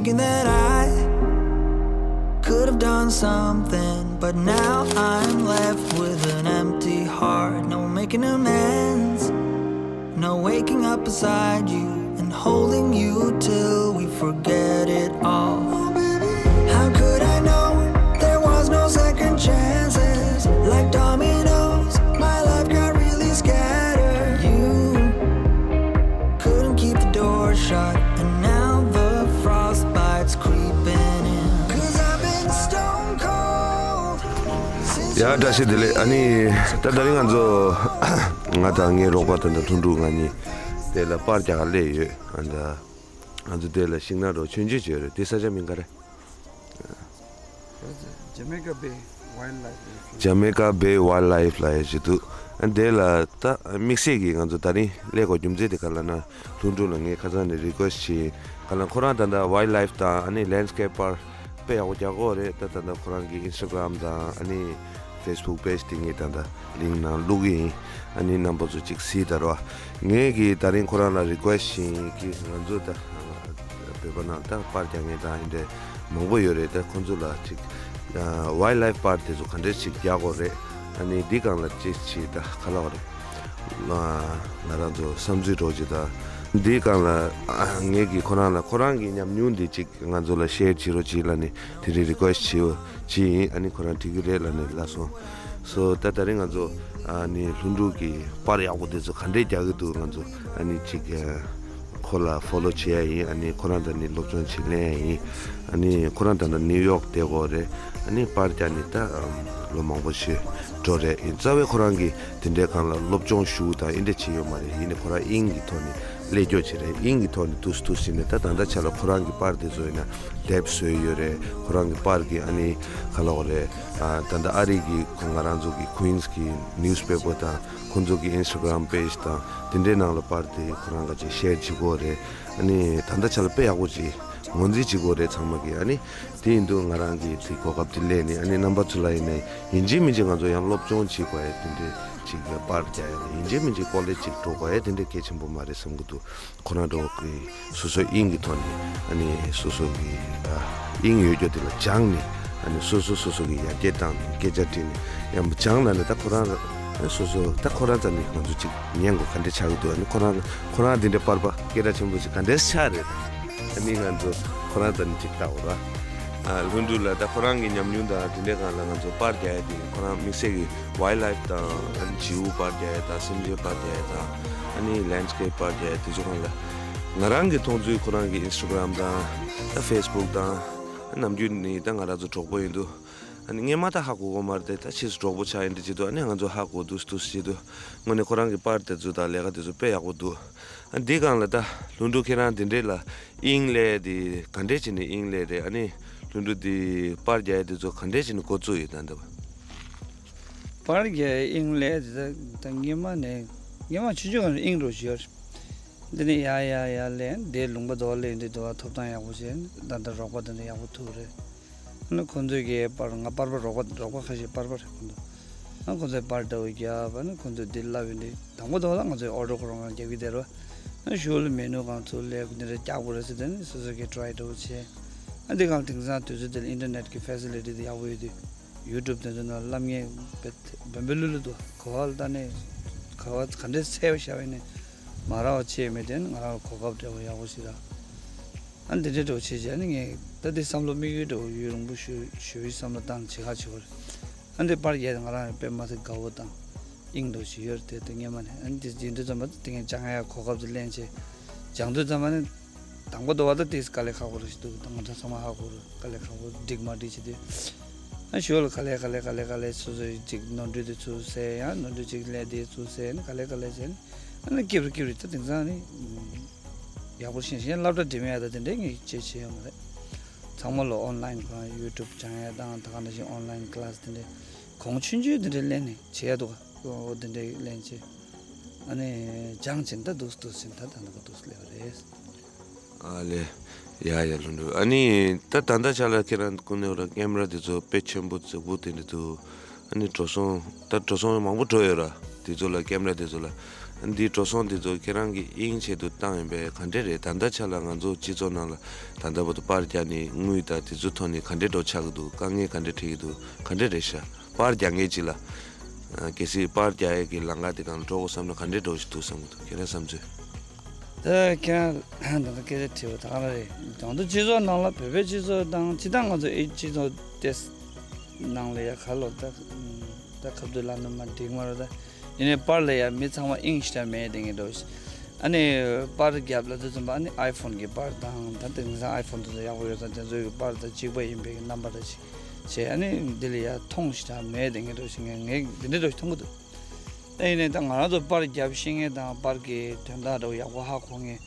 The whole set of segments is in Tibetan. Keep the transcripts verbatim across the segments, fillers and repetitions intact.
That I could have done something, but now I'm left with an empty heart. No making amends, no waking up beside you and holding you till we forget it all. How could I know there was no second chances? Like dominoes, my life got really scattered. You couldn't keep the door shut, and now the frostbite's creeping in. Cause I've been stone cold since ཡ། བཀྲ་ཤིས་བདེ་ལེགས། ཨ་ནི་ད་ད་རིང་ང་ཚོ་ང་དང་ངའི་རོགས་པ་དང་ད་ལྷུན་གྲུབ་ང་གཉིས་དེ་ལ་པར་རྒྱག་ག་སླེབས་ཡོད། ཨ་ད་ང་ཚོ་དེ་ལ་ཤིང་ནགས་རོ་མཆོད་མཇལ་བྱས་ཡོད་རེད། དེ་ས་ཆ་མིང་ག་རེ། Jamaica Bay Wildlife Refuge. Jamaica Bay Wildlife ལབ་ཡ་ཞིག་འདུག་ཨ་དེ་ལ་ད་དམིགས་བསལ་གྱིས་ང་ཚོ་ད་རིང་སླེབས་དགོས་རྒྱུ་མཚན་དེ་ག་ལབ་ན། ལྷུན་གྲུབ་ལ་ངས་ཁ་སང་ནས་རི་ཀུ་ཨེ་སི་བྱས། ག་ལ་ཁོ་རང་ད་ལྟ་ཝའིལ་ལའིཕ་དང་ཨ་ནི་ལེན་སི་ཀེ་པར་དཔེ་ཡག་པོ་རྒྱག་གི་ཡོད་རེད། ད་ད་ལྟ་ཁོ་རང་གི་ཨིན་སི་ཊ་གྷ་རམ་དང་ཨ་ནི་ཕེ་སི་བུག་པེ་ཇི་དེ་ངས་ད་ལྟ་ལིང་ནང་བླུགས་ཀྱི་ཡིན། ཨ་ནི་རྣམ་པ་ཚོ་གཅིག་གཟིགས་དང་རོགས། ངས་ཀྱིས་ད་རིང་ཁོ་རང་ལ་རི་ཀུ་ཨེ་སི་བྱས་ཡིན་གྱི། ང་ཚོ་ད་བོད་པ་ནང་ད་པར་རྒྱག་མཁན་དང་ཨེ་འདྲ་མང་པོ་ཡོད་རེད། ད་ཁོང་ཚོ་ལ་ཅིག་ཝའིལ་ལའིཕ་པར་དེ་ཚོ་ག་འདྲས་ཅིག་རྒྱག་དགོས་རེད། ཨ་ནི་འདི་སྒང་ལ་ཅིག་ཅིག་ད་ག་ལབ་དགོས་རེད། ང་རང་ཚོ་བསམ་ཚུལ་འདྲ་ཅིག་དང་། འདིའི་སྒང་ལ་ཨ་ངེད་ཀྱིས་ཁོ་རང་ལ་ཁོ་རང་གི་ཉམས་མྱོང་འདི་ཅིག་ང་ཚོ་ལ་ཤེར་བྱེད་རོགས་བྱེད་ལབ་ནས་དེ་རིང་རི་ཀུ་ཨེ་སི་བྱས་བྱས་ཡིན། ཨ་ནི་ཁོ་རང་འགྲིག་གི་རེད་ལབ་ནས་ལབ་སོང་། སོ་ད་ད་རིང་ང་ཚོ་ཨ་ནི་ལྷུན་གྲུབ་ཀྱི་པར་ཡག་པོ་དེ་ཚོ་ག་འདྲས་རྒྱག་གི་འདུག་ང་ཚོ་ཨ་ནི་ཅིག་ཨ་ཁོ་ལ་ཕོ་ལོ་བྱེད་ཡ་ཡིན། ཨ་ནི་ཁོ་རང་དང་ནི་སློབ་སྦྱོང་བྱེད་ལེན་ཡ་ཡིན། ཨ་ནི་ཁོ་རང་ད་ལྟ་ནིའུ་ཡོག་བསྡད་ཡོད་རེད། ཨ་ནི་པར་རྒྱག་ནས་ད་ཨམ་ལོ་མང་པོ་ཞིག་འགྲོ་རེད། ཡིན་རྩ་བའི་ཁོ་རང་གིས་དེ་འདྲའི་སྒང་ལ་སློབ་སྦྱོང་ཞུ་དང་ཨེ་འདྲ་བྱས་ཡོད་མ་རེད། ཡིན་ནའི་ཁོ་རང་དབྱིངས་ཀྱི་ཐོག་ནས་ཀླད་སྐྱོ་བྱེད་རེད། དབྱིངས་ཀྱི་ཐོག་ནས་ཏུས་ཏུས་བྱས་ནས་ད་ད་ལྟ་ཆ་ལ་ཁོ་རང་གི་པར་དེ་ཚོ་ཡིན་ན་དེབ་བཟོས་ཡོད་རེད། ཁོ་རང་གི་པར་གྱི་ཨ་ནི་ག་ལབ་དགོས་རེད། ཨ་ད་ལྟ་ཨ་རི་གི་ཁོ་ང་རང་ཚོ་གི་ཀུན་སི་གི་ནིའུ་སི་པེ་པར་དང་ཁོང་ཚོ་གི་ཨིན་སི་ཊ་གྷ་རམ་པེ་ཇི་དང་དེ་འདྲའི་ནང་ལ་པར་དེ་ཁོ་རང་ག་ཅིག་ཤེར་བྱེད་ཀྱི་ཡོད་རེད། ཨ་ནི་ད་ལྟ་ཆ་ལ་དཔེ་ཡག་པོ་ཅིག་ངོས་འཛིན་བྱེད་ཀྱི་ཡོད་རེད་ཚང་མ་གིས། ཨ་ནི་དེ་ཡིན་དུས་ང་རང་གིས་དེ་གོ་སྐབས་དེ་ལེན་ནས་ཨ་ནི་རྣམ་པ་ཚོ་ལ་ཡིན་ནའི་ཡིན་གཅིག་མིན་གཅིག་ང་ཚོ་ཡང་སློབ་སྦྱོང་བྱེད་དགོས་ཡ་དེ་འདྲའི་ཅིག་པར་རྒྱག་ཡ་ལ་ཡིན་གཅིག་མིན་གཅིག་ཀོ་ལེ་ཇི་ཅིག་འགྲོ་དགོས་ཡ་དེ་འདྲའི་གལ་ཆེན་པོ་མ་རེད་བསམ་གྱི་འདུག་ཁོ་རང་འགྲོ་གི་སོ་སོའི་དབྱིངས་ཀྱི་ཐོག་ནས་ཨ་ནི་སོ་སོ་གི་ཨ་དབྱིངས་ཡོད་རྒྱུ་དེ་ལ་སྦྱངས་ནས་ཨ་ནི་སོ་སོ་སོ་སོ་གི་ཡར་རྒྱས་བཏང་ནས་སྐད་ཆ་དྲིས་ནས་ཡང་སྦྱངས་ལབ་ནས་ད་ཁོ་རང་ཨ་སོ་སོ་ད་ཁོ་རང་རྩ་ནས་ང་ཚོ་ཅིག་ཉན་དགོས་ག་འདྲ་ཆགས་ཀྱི་འདུག་ཨ་ནི་ཁོ་རང་ཁོ་རང་དེ་འདྲ་པར་པ་སྐད་གྲགས་ཆེན་པོ་ཞིག་ག་འདྲ་ཆགས་རེད། ཨ་ནི་ང་ཚོ་ཁོ་རང་རྩ་ནས་ཅིག་ལྟ་འོ་ར། ཨ་ལྷུན་གྲུབ་ལགས་ད་ཁོ་རང་གི་ཉམས་མྱོང་དང་དེ་འདྲའི་སྒང་ལ་ང་ཚོ་པར་རྒྱག་ཡ་དེ་ཁོ་རང་དམིགས་བསལ་གྱི་ཝའིལ་ལའིཕ་དང་ཨ་ནི་བྱིའུ་པར་རྒྱག་ཡ་དང་སེམས་ཅན་པར་རྒྱག་ཡ་དང་ཨ་ནི་ལེན་སི་ཀེབ་པར་རྒྱག་ཡ་དེ་ཚོ་སྒང་ལ་ང་རང་གི་མཐོང་ཚུལ་ཁོ་རང་གི་ཨིན་སི་ཊ་གྷ་རམ་དང་ད་ཕེ་སི་བུག་དང་ནམ་རྒྱུན་ནས་ད་ང་རང་ཚོ་གྲོགས་པོ་ཡིན་དུས་ཨ་ནི་སྔོན་མ་ད་ཧ་གོ་གི་མ་རེད་དེ། ད་ཕྱིས་སུ་གྲོགས་པོ་ཆགས་ཡིན་དུས་བྱེད་དུས་ཨ་ནི་ང་ཚོ་ཧ་གོ་དུས་དུས་བྱེད་དུས་དངོས་གནས་ཁོ་རང་གི་པར་དེ་ཚོ་དང་ལས་ཀ་དེ་ཚོ་དཔེ་ཡག་པོ་འདུག་ཨ་འདི་སྒང་ལ་ད་ལྷུན་གྲུབ་ཁྱེད་རང་དེ་འདྲས་ལ་དབྱིངས་སླེབས་དེ་ག་འདྲས་བྱས་ནས་དབྱིངས་སླེབས་རེད། ཨ་ནི་ལྷུན་གྲུབ་དེ་པར་རྒྱག་ཡ་དེ་ཚོ་ག་འདྲས་བྱས་ནས་འགོ་བཙུགས་ཡོད་ད་འདི་བ། པར་རྒྱག་ཡ་དབྱིངས་སླེབས་དེ་ད་ད་སྔོན་མ་ནས་སྔོན་མ་ཆུང་ཆུང་སྒང་ནས་དབྱིངས་རུ་བཞུར། འདི་ནས་ཡར་ཡར་ཡར་སླེབས་འདི་ལུང་པ་དོ་བ་སླེབས་འདི་དོ་བ་ཐོབ་ཐང་ཡག་པོ་བྱས་ད་ལྟ་རོགས་པ་དེ་འདྲ་ཡག་པོ་ཐུག་རེད། ཨ་ནི་ཁོང་ཚོས་ཀྱི་པར་ང་པར་པ་རོགས་པ་རོགས་པ་ཁ་ཤས་པར་པ་རེད་ཁོང་ཚོ། ཨ་ཁོང་ཚོས་པར་འདྲ་བོ་རྒྱབ་ཨ་ནི་ཁོང་ཚོས་འདི་བསླབ་ཡོད་འདི་དང་པོ་དང་པོ་ལ་ང་ཚོས་ཨོར་ཌར་ཁོ་རང་གང་རྒྱབ་ཀྱི་དེ་རེད་བ། ཨ་ཞུ་ལ་མེ་ནུ་གང་ཚུར་སླེབས་འདི་འདྲ་རྒྱག་དགོས་རེད་ཟེར་དེ་ནི་སོ་སོ་གི་ཊ་རའི་འདྲ་བོ་བྱས། ཨ་འདི་གང་དེང་སང་དུས་ཚོད་འདི་ལ་ཨིན་ཊར་ནེཊ་གི་ཕེ་སི་ལི་ཊི་འདི་ཡག་པོ་ཡོད་དུས་ཡུ་ཊུབ་དེ་ཚོ་ནང་བསླབ་མཁན་བེ་བེམ་པེ་ལུ་ལུ་འདུག་ག་བ་ལ་ལྟ་ནས་ག་བ་ག་འདྲས་གསལ་པོ་ཤར་བས་ནས་མ་རག་པ་བྱས་མེད་དེ་ནི་ང་རང་ལ་གོ་སྐབས་འདྲ་བོ་ཡག་པོ་ཞིག་རག་ཨ་འདི་འདྲའི་འགྲོ་བྱེད་བྱས་ནི་ངས་ད་འདི་བསམ་བློ་དམིགས་ཡུལ་འགྲོ་ཡུལ་རིང་པོ་ཞུ་ཞུ་བའི་བསམ་བློ་བཏང་བྱེད་ཁ་བྱེད་བར་ཨ་འདི་པར་རྒྱག་ང་རང་རེ་དཔེ་མ་ཐེ་དགའ་བོ་དང་དབྱིངས་འགྲོ་བྱེད་ཡོད་དེ་དེ་སྔོན་མ་ནས་ཨ་འདི་ཡིན་དུས་ཙམ་པ་དེ་ངས་སྦྱང་ཡ་གོ་སྐབས་དེ་ལེན་བྱས་སྦྱང་དུས་ཙམ་པ་ནི་དང་པོ་དུ་བ་ད་དེ་དཀའ་ལས་ཁག་པོ་རེ་ཞིག་འདུག་ད་ང་ཚོ་ཚང་མ་ཧ་གོ་རེད་དཀའ་ལས་ཁག་པོ་འགྲིག་མ་འགྲིག་བྱེད་དུས་ཨ་ཞོལ་ལ་ག་ལེ་ག་ལེ་ག་ལེ་ག་ལེ་སོ་སོ་ཅིག་ནོར་འཁྲུལ་དེ་ཚུར་སེལ་ཡང་ནོར་འཁྲུལ་ཅིག་ལས་དེ་ཚུར་སེལ་ནི་ག་ལེ་ག་ལེ་བྱས་ནི་ཨ་ནི་སྐྱིབ་རེ་སྐྱིབ་རེ་ད་དེང་སང་ནི། ཡག་པོ་ཤེས་ཤེས་སློབ་གྲྭ་འགྲིམ་ཡ་ད་དེ་འདྲའི་ངས་བྱེད་བྱེད་ཡོད་མ་རེད། ཚང་མ་ལོ་ཨོན་ལའིན་གང་ཡུ་ཊུབ་སྦྱང་ཡ་དང་ད་ག་ནང་བཞིན་ཨོན་ལའིན་ཀི་ལ་སི་དེ་འདྲའི་གོང་ཆུང་ཆུང་དེ་འདྲའི་ལེན་ནས་བྱེད་ཡ་འདུག་ག་འོ་དེ་འདྲའི་ལེན་བྱེད། ཨ་ནི་སྦྱང་བྱེད་ད་འདུག་འདུག་བྱེད་ད་ད་འདུག་འདུག་སླེབས་པ་རེད། ཨ་ལེ། ཡ་ཡ་ལྷུན་གྲུབ་ཨ་ནི་ད་ད་ལྟ་ཆ་ལ་ཁྱེད་རང་ཀུན་ནས་ར་ཀེམ་ར་དེ་ཚོ་དཔེ་ཆེན་པོ་རྫིག་པོ་དེ་འདྲ་འདུག་ཨ་ནི་འགྲོ་སོང་ད་འགྲོ་སོང་མང་པོ་འགྲོ་ཡོད་ར་དེ་ཚོ་ལ་ཀེམ་ར་དེ་ཚོ་ལ་ འདི་འགྲོ་སོང་དེ་ཚོ་ཁྱེད་རང་གི་དབྱིངས་ཆེད་དུ་བཏང་ཡིན་པས་ག་འདྲས་རེད། ད་ལྟ་ཆ་ལ་ང་ཚོ་སྤྱི་ཚོགས་ནང་ལ་ད་ལྟ་བར་དུ་པར་རྒྱག་ནས་དངུལ་དང་དེ་ཚོ་ཐོག་ནས་ག་འདྲས་འགྲོ་ཆགས་ཀྱི་འདུག་དཀའ་ངལ་ག་འདྲས་འཕྲད་ཀྱི་འདུག་ག་འདྲས་རེད་ཤག་པར་རྒྱག་མཁན་ཅིག་ལ། ཨ། གལ་སྲིད་པར་རྒྱག་ཡས་ཀྱི་ལམ་ཁ་དེ་སྒང་ལ་འགྲོ་དགོས་བསམ་ན་ག་འདྲས་འགྲོ་བཞིན་འདུག་བསམ་གྱི་འདུག་ཁྱེད་རང་བསམ་ཚུལ། ད་ཁྱེད་རང་ད་ལྟ་སྐད་ཆ་དྲིས་པ་ད་ག་རང་རེད། ང་ཚོ་སྤྱི་ཚོགས་ནང་ལ་བོད་པའི་སྤྱི་ཚོགས་དང་སྤྱི་བཏང་ང་ཚོ་ཨེ་སྤྱི་ཚོགས་དེ་ནང་ལ་ཡ་ག་ལོ་ད་ད་ཁ་བསྡུར་ལབ་ན་མ་འགྲིག་མ་རེད་ད། ཡིན་ནའི་པར་ལ་ཡ་མི་ཚང་མ་དབྱིངས་ཞིག་ད་མེད་དེ་ངེས་འགྲོ། ཨ་ནི་པར་རྒྱབ་ལ་དུས་ཙམ་པ་ཨ་ནི་ཨའི་ཕོན་གྱི་པར་དང་ད་དེང་སང་ཨའི་ཕོན་དེ་ཚོ་ཡག་པོ་ཡོད་ཙང་དེ་ཚོའི་གི་པར་དང་གཅིག་པ་ཡིན་པའི་གི་རྣམ་པ་དང་གཅིག་བྱས། ཨ་ནི་འདི་ལ་ཡ་མཐོང་ཞིག་ད་མེད་དེ་ངེས་འགྲོ་ཞིག་ངས་ངས་འདི་འདྲ་འགྲོ་ཞིག་མཐོང་གི་འདུག་ད་ཡིན་ནའི་ད་ང་རང་ཚོ་པར་རྒྱབ་ཤེས་མཁན་དང་པར་གྱི་དོན་དག་འདྲ་བོ་ཡག་པོ་ཧ་གོ་མཁན།